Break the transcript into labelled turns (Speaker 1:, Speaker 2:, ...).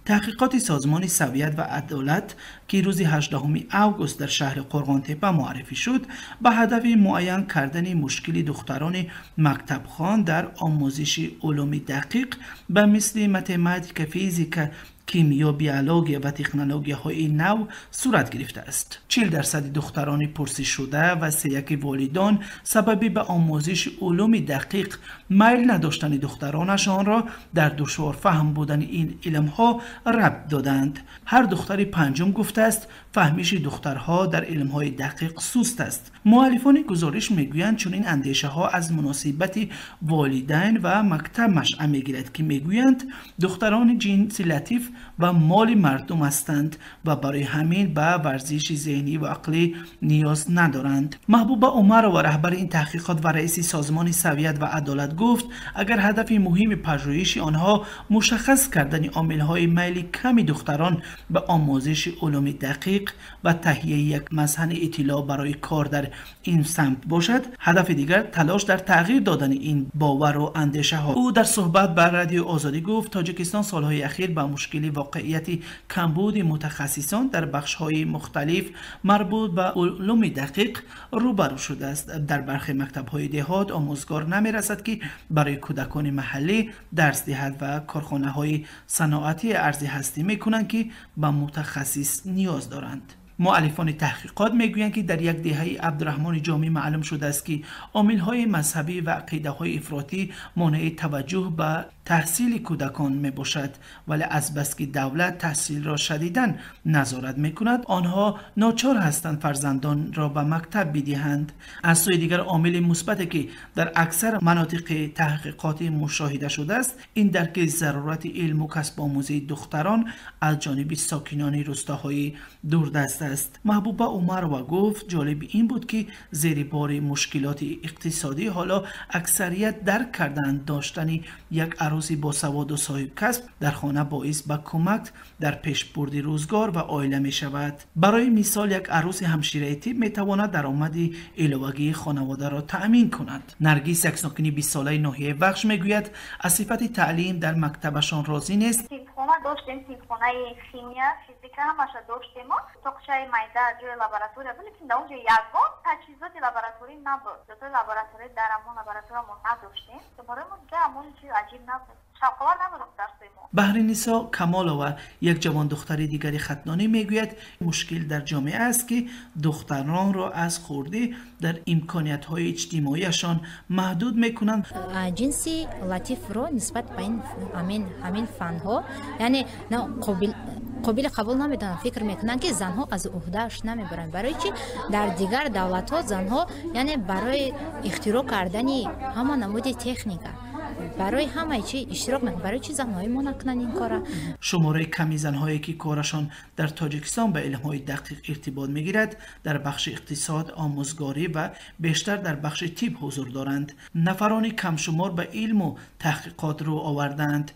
Speaker 1: Таҳқиқоти созмони Савият ва адолат, ки рӯзи 18 август дар шаҳри Қурғонтеппа муаррифӣ шуд, ба ҳадафи муайян кардани мушкили духтарони мактабхон дар омӯзиши улуми дақиқ ба мисли математика, физика, кимиё, биология ва технологияҳои нав сурат гирифтааст. 40% духтарони пурсишшуда ва сеяки волидон сабаби ба омӯзиши улуми дақиқ майл надоштани духтаронашонро дар душворфаҳм будани ин илмҳо рабт доданд. Ҳар духтари панҷум гуфтааст, фаҳмиши духтарҳо дар илмҳои дақиқ суст аст. Муаллифони гузориш мегӯянд, чунин андешаҳо аз муносибати волидайн ва мактаб машъа мегирад, ки мегӯянд духтарони ҷинси латиф ва моли мардум ҳастанд ва барои ҳамин ба варзиши зеҳнӣ ва ақлӣ ниёз надоранд. Маҳбуба Умарова, раҳбари ин таҳқиқот ва раиси созмони Савият ва адолат, гуфт, агар ҳадафи муҳими пажӯҳиши онҳо мушаххас кардани омилҳои майли ками духтарон ба омӯзиши улуми дақиқ ва таҳияи як мазҳани иттилоъ барои кор дар ин самт бошад, ҳадафи дигар талош дар тағйир додани ин бовару андешаҳо. Ӯ дар суҳбат ба Радиои Озодӣ гуфт, Тоҷикистон солҳои ахир ба мушкили воқеияти камбуди мутахассисон дар бахшҳои мухталиф марбут ба улуми дақиқ рӯбарӯ шудааст. Дар бархе мактабҳои деҳот омӯзгор намерасад, ки барои кӯдакони маҳаллӣ дарс диҳад ва корхонаҳои саноатӣ арзи ҳастӣ мекунанд, ки ба мутахассис ниёз доранд. Муаллифони таҳқиқот мегӯянд, ки дар як деҳаи Абдураҳмони Ҷомӣ маълум шудааст, ки омилҳои мазҳабӣ ва ақидаҳои ифротӣ монеи таваҷҷӯҳ ба таҳсили кӯдакон мебошад, вале азбаски давлат таҳсилро шадидан назорат мекунад, онҳо ночор ҳастанд фарзандонро ба мактаб бидиҳанд. Аз сӯи дигар, омили мусбате, ки дар аксар манотиқи таҳқиқотӣ мушоҳида шудааст, ин дарки зарурати илму касбомӯзии духтарон аз ҷониби сокинони рӯстоҳои дурдаст аст. Маҳбуба Умарова гуфт, ҷолиби ин буд, ки зери бори мушкилоти иқтисодӣ ҳоло аксарият дарк карданд доштани як арӯси босаводу соҳибкасб дар хона боис ба кӯмак дар пешбурди рӯзгор ва оила мешавад. Барои мисол, як арӯси ҳамшираи тиб метавонад даромади иловагии хонаводаро таъмин кунад. Наргиз, як сокини 20-солаи ноҳияи Вахш, мегӯяд, аз сифати таълим дар мактабашон розӣ нест.
Speaker 2: Синфхона доштем, синфхонаи химия, физика ҳамаша доштем, тоқчаи майда, ҷои лаборатория буд, лекин дар он ҷо ягон таҷҳизоти лабораторӣ набуд. Ҷои лаборатория дар ҳамон лаборатория мо надоштем. Барои мо дига ҳамон чиз аҷиб набуд, шавқовар набуд дарсҳои мо.
Speaker 1: Баҳринисо Камолова, як ҷавондухтари дигари хатнонӣ, мегӯяд, мушкил дар ҷомеа аст, ки духтаронро аз хурдӣ дар имкониятҳои иҷтимоиашон маҳдуд мекунанд.
Speaker 3: Ҷинси латифро нисбат ба ин ҳамин фанҳо, яъне қобили қабул намедонанд, фикр мекунанд, ки занҳо аз уҳдааш намебаранд. Барои чи дар дигар давлатҳо занҳо, яъне барои ихтироъ кардани ҳама намуди техника, барои ҳамаи чи иштирок мекунанд, барои чи занҳои мо накунанд ин кора?
Speaker 1: Шумораи ками занҳое, ки корашон дар Тоҷикистон ба илмҳои дақиқ иртибот мегирад, дар бахши иқтисод, омӯзгорӣ ва бештар дар бахши тиб ҳузур доранд. Нафарони камшумор ба илму таҳқиқот рӯ овардаанд.